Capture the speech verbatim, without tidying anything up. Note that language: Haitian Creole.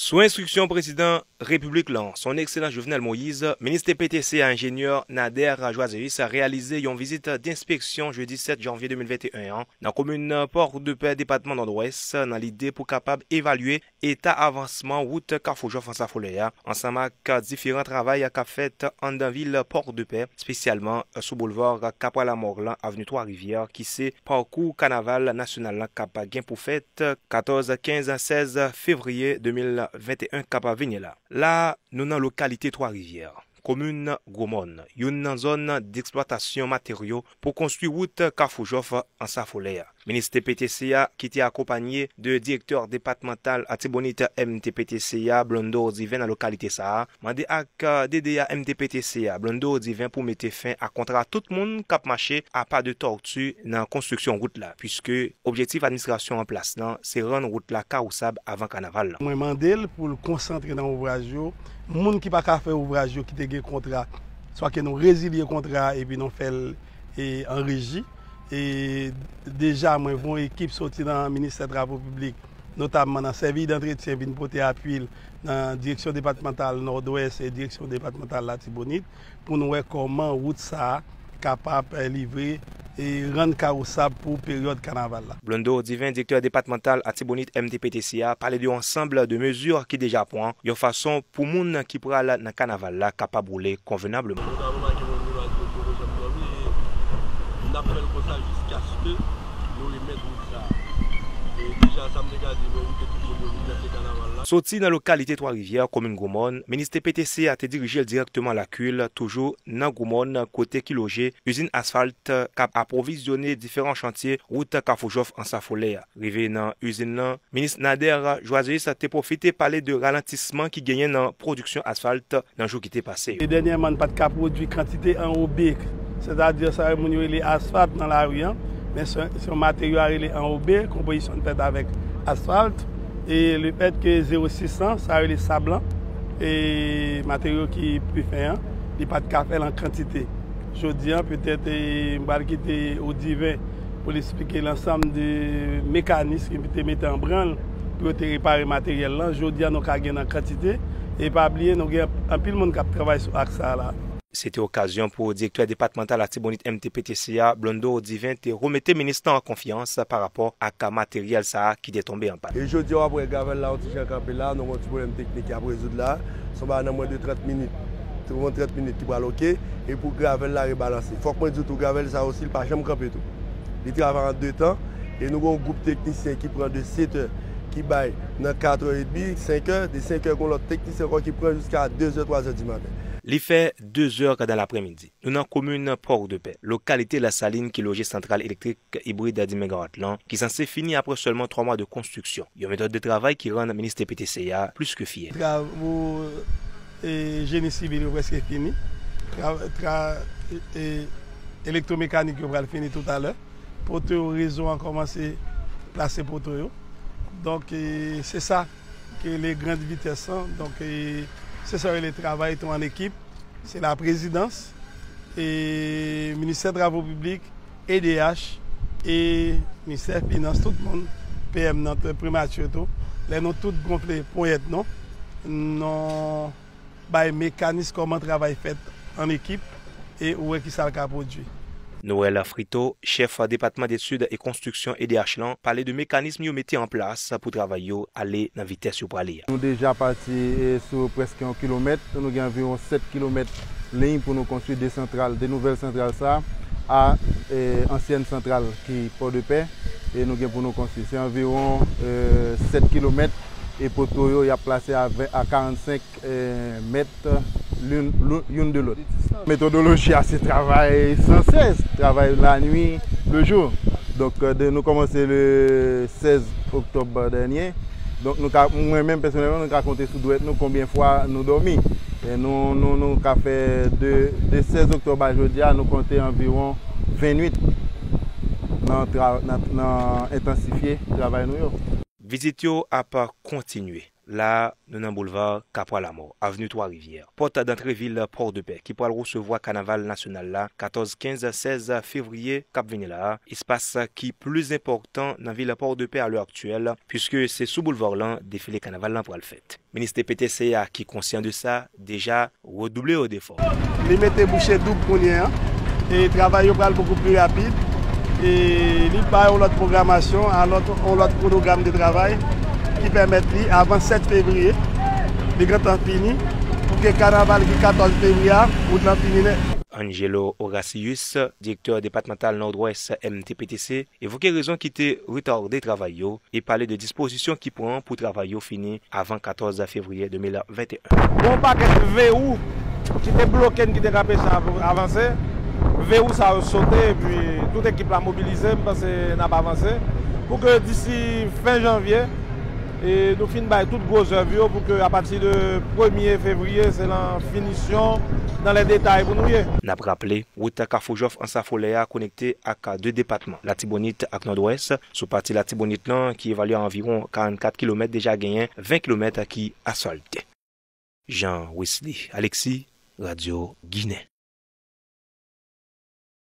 Sou enstriksyon Prezidan Repiblik lan, Son Ekselans Jovenel Moïse, minis T P T C a enjenyè Nader Joiseus reyalize yon vizit denspeksyon jedi sèt janvye de mil venteyen an nan komin Pòdepè, depatman Nòdwès, nan lide pou kapab evalye eta avansman wout Kafou Jòf Ansafolè a, ansanm ak diferan travay k ap fèt anndan vil Pòdepè, espesyalman sou boulva Kapwa Lamò lan, avni Twa Rivyè, ki se pakou kanaval nasyonal lan k ap gen pou fèt katòz, kenz, sèz fevriye de mil venteyen k ap vini la. La, nou nan lokalite Twa Rivyè, komin Gwomòn, youn nan zòn deksplwatasyon materyo pou konstwi wout Kafou Jòf Ansafolè a. Minis T P T C a, ki te akonpanye de direktè depatmantal Latibonit M T P T C a, Blondor Divin, nan lokalite sa a, mande ak D D A M T P T C a, Blondor Divin, pou mete fen a kontra tout moun k ap mache apa de tòti nan konstriksyon wout la, piske objektif administrasyon an plas lan se rann wout la kawosab avan kanaval lan. Mwen mande l pou l konsantre nan ouvraj yo. Moun ki pa ka fè ouvraj yo, ki te gen kontra, swa ke nou rezilye kontra epi nou fè l e, an reji. E deja, mwen voye yon ekip soti nan Ministè Travo Piblik, notamman nan sèvis dantretyen, vin pote apui l nan Direksyon Depatmantal Nòdwès e Direksyon Depatmantal Latibonit, pou nou wè kòman wout sa a kapab, eh, livre e rann kawosab pou peryòd kanaval la. Blondor Divin, direktè depatmantal Latibonit M T P T C a, pale de yon ansanm de mezi ki deja pran yon fason pou moun ki pral nan kanaval la kapab woule konvenableman. Nou ta remake moun yo pa di yo poko janm dòmi, e n ap fè l konsa jiskaske nou remèt wout sa a. E deja, sa m te ka di, mwen envite tout moun yo vin danse kanaval la. Soti nan lokalite Twa Rivyè, komin Gwomòn, minis T P T C a te dirije l dirèkteman lakay li, toujou nan Gwomòn, kote ki loje izin asfalt k ap apwovizyone diferan chantye wout Kafou Jòf Ansafolè a. Rive nan izin lan, minis Nader Joiseus te pwofite pale de ralantisman ki genyen nan pwodiksyon asfalt nan jou ki te pase yo. E dènyèman, n pa t ka pwodui kantite anwobe, sètadi sa moun yo rele asfalt nan lari an, men se, se yon materyo a rele anwobe, konpozisyon l fèt avèk asfalt, e le fèt ke zewo sis lan, sa rele sab lan, e materyo ki pi fen an, li pa t ka fè l an kantite. Jodi an, petèt, e, m pral kite Odiven pou l esplike lansanm de mekanis ki te mete an branl pou yo te repare materyèl lan. Jodi an, nou ka gen nan kantite. E pa bliye, nou gen anpil moun k ap travay sou aks sa a la. Se te okazyon pou direktè depatmantal Latibonit M T P T C a, Blondor Divin, te remete minis lan an konfyans pa rapò ak materyèl sa a ki te tonbe an pann. E jodi a, w ap wè gravèl la yon ti jan kanpe la, nou gen yon ti pwoblèm teknik y ap rezoud la. Se yon bagay nan mwens de trant minit. Trant minit ki pral oke. E pou gravèl la rebalanse. Fòk mwen di w tou, gravèl sa osi, li pa janm kanpe tou. Li travay an de tan. E nou gen yon gwoup teknisyen ki pran de sèt è, ki bay nan kat è edmi, senk è, de senk è, gen yon lòt teknisyen ankò ki pran jiska de zè, twa zè di maten. Li fè de zè dan laprèmidi. Nou nan komin Pòdepè, lokalite Lasalin ki loje santral elektrik ibrid di megawat lan, ki sanse fini apre sèlman twa mwa de konstriksyon. Yon metòd de travay ki rann minis T P T C a plis ke fyè. Travo, e, jeni sivil yo prèske fini. Tra, tra, e, elektwomekanik yo pral fini toutalè. Poto yo, rezo an kòmanse plase poto yo. Donk, e, se sa ke le grand vitès lan. Donk, e, se sa yo rele travay tou an ekip. Se laprezidans, e, ministè travo piblik, E D H, e ministè finans, tout moun, P M nan, primati tou. Lè nou tout gonfle ponyèt nou, nou bay mekanis kòman travay fèt an ekip, e ou wè kisa l ka pwodui. Noël Frito, chèf depatman detid e konstriksyon E D H lan, pale de mekanism yo mete an plas pou travay yo ale nan vitès yo prale a. Nou deja pati, e, sou prèske yon kilomèt. Nou gen anviwon sèt kilomèt liy pou nou konstwi de santral, de nouvèl santral sa a, e, ansyèn santral ki Pòdepè, e nou gen pou nou konstwi. Se anviwon, e, sèt kilomèt, e poto yo, y ap plase a ven, a karannsenk, e, mèt youn, lou-, youn de lòt. Metodoloji a, se travay san sès, travay lanwi, lejou. Donk, e, de, nou kòmanse le sèz oktòb dènye. Donk, nou ka, mwen menm, pèsonèlman, nou ka konte sou dwèt nou konbyen fwa nou dòmi. E nou, nou, nou ka fè de, de sèz oktòb a jodi a, nou konte anviwon vennwit nan tra-, nan, nan entansifye travay nou yo. Vizit yo ap kontinye. La, nou nan boulva Kapwa Lamò, avni Twa Rivyè, pòt dantre vil Pòdepè, ki pral resevwa kanaval nasyonal la, katòz, kenz, sèz fevriye k ap vini la a, espas ki pli enpòtan nan vil Pòdepè a lè aktyèl, piske se sou boulva lan defile kanaval lan pral fèt. Minis T P T C a, ki konsyan de sa, deja redouble yo defò. Li mete bouche doub kounye an, e travay yo pral bokou pli rapid, e li bay yon lòt pwogramasyon, yon lòt, yon lòt kwonogram de travay ki pèmèt li, avan sèt fevriye, li gentan fini, pou ke kanaval ki katòz fevriye a, wout lan fini nèt. Angelo Oracius, direktè depatmantal Nòdwès M T P T C, evoke rezon ki te retade travay yo e pale de dispozisyon ki pran pou travay yo fini avan katòz fevriye de mil venteyen. Gon pakèt vewou ki te bloke n, ki te ka anpeche avanse. Vewou sa yo sote, epi tout ekip la mobilize, m panse n ap avanse. Pou ke disi fen janvye, e nou fin bay tout gwo zèv yo, pou ke apati de premye fevriye, se nan finisyon, nan lè detay pou nou ye. N ap raple, wout Kafou Jòf Ansafolè a konekte ak de depatman, Latibonit ak Nòdwès. Sou pati Latibonit lan, ki evalye a anviwon karannkat kilomèt, deja genyen ven kilomèt ki asfalte. Jean Wesley Alexis, Radyo Ginen.